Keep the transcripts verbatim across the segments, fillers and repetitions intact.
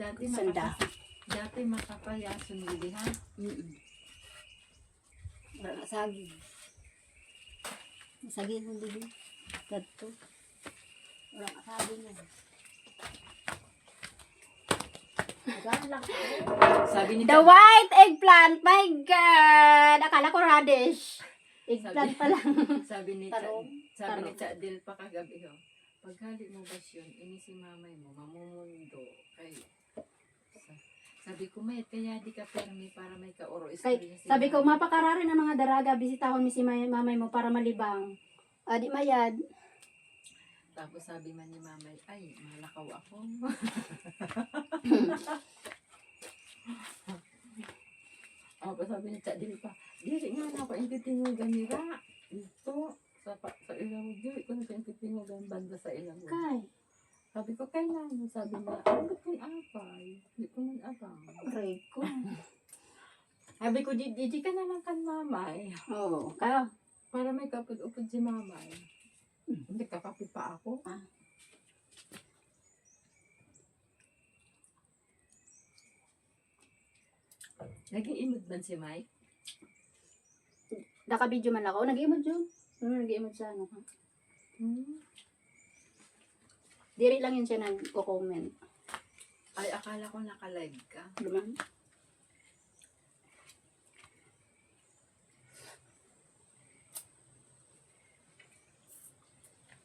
Dati Sanda. Makapa-, dati makapayason didi, ha? Mm-mm. Wala na saging. Saging mo didi. Kadto. Wala na saging na. Wala lang. Sabi ni The Chad, white eggplant, my God! Akala ko radish. Eggplant sabi, pa lang. Sabi ni Chad, Tarong. Sabi ni Tarong. Chad Del pa kagabi, oh. Paghali mo ba siyon, ini si mamay mo, mamumundo. Kay, sa-, sabi ko, "Mayad kaya di ka permi para may kaoro." Kay, istorya si sabi ko, mamay. "Mapakarari na mga daraga, bisitahon mi si may-, mamay mo para malibang." Ah, di mayad. Tapos sabi man ni mamay, "Ay, malakaw ako." Tapos sabi ni Chad Del pa, "Diri nga na ako intitingogan nira. Ito, sa, pa, sa ilawod, diri ko na siya intitingogan banda sa ilawod." Kay? Sabi ko, "Kailan?" Sabi niya, "Ambot kun apay. Di ko man abang." Aray ko. Sabi ko, "Di, di, di ka na lang kan mamay." Oo, ka. Para may kaupod-upod si mamay. Hmm. Hindi, kakape pa ako. Ah. Nag-iimod man si Mike? Naka-video man ako. Nag-iimod yun. Ano, nag-iimod sa ano, ha? Hmm. Diri lang yun siya nagko-comment. Ay, akala ko naka-live ka. Duman.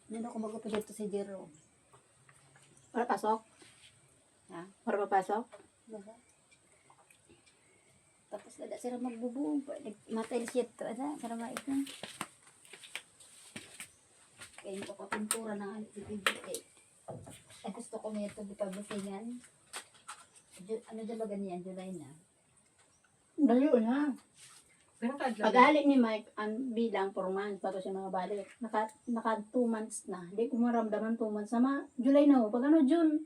Ano ako mag-upod dito si Jerome? Wala pasok? Ha? Wala pa pasok? Wala. Tapos wala sila magbubuong pa. Nag-, matay siya to. Ano? Para maipon. Kaya yung kapapintura na nga si P J A. Ay, gusto ko may ito di pabusingan. Ju-, ano dyan ba ganyan? July na. Layo na. Pero kadlaw. Paghali ni Mike, ang bilang four months, bago siya makabalik. Naka, naka two months na. Di ko maramdaman two months na ma-, July na ho. Pag ano, June?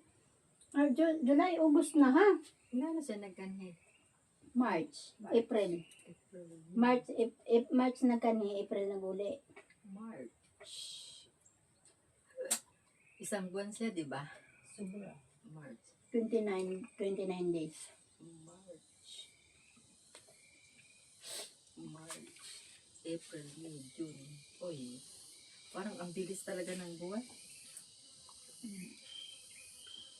Ah, Ju-, July, August na, ha? Wala na siya nagkanhi. March, March. April. April. March, Ap-, Ap-, March nagkanhi, April naguli. March. Isang buwan siya, di ba? Sobra. March. Twenty-nine, twenty-nine days. March. March. April, May, June. Uy, parang ang bilis talaga ng buwan.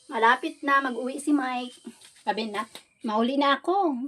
Malapit na, mag-uwi si Mike. Sabi na, "Mauli na ako."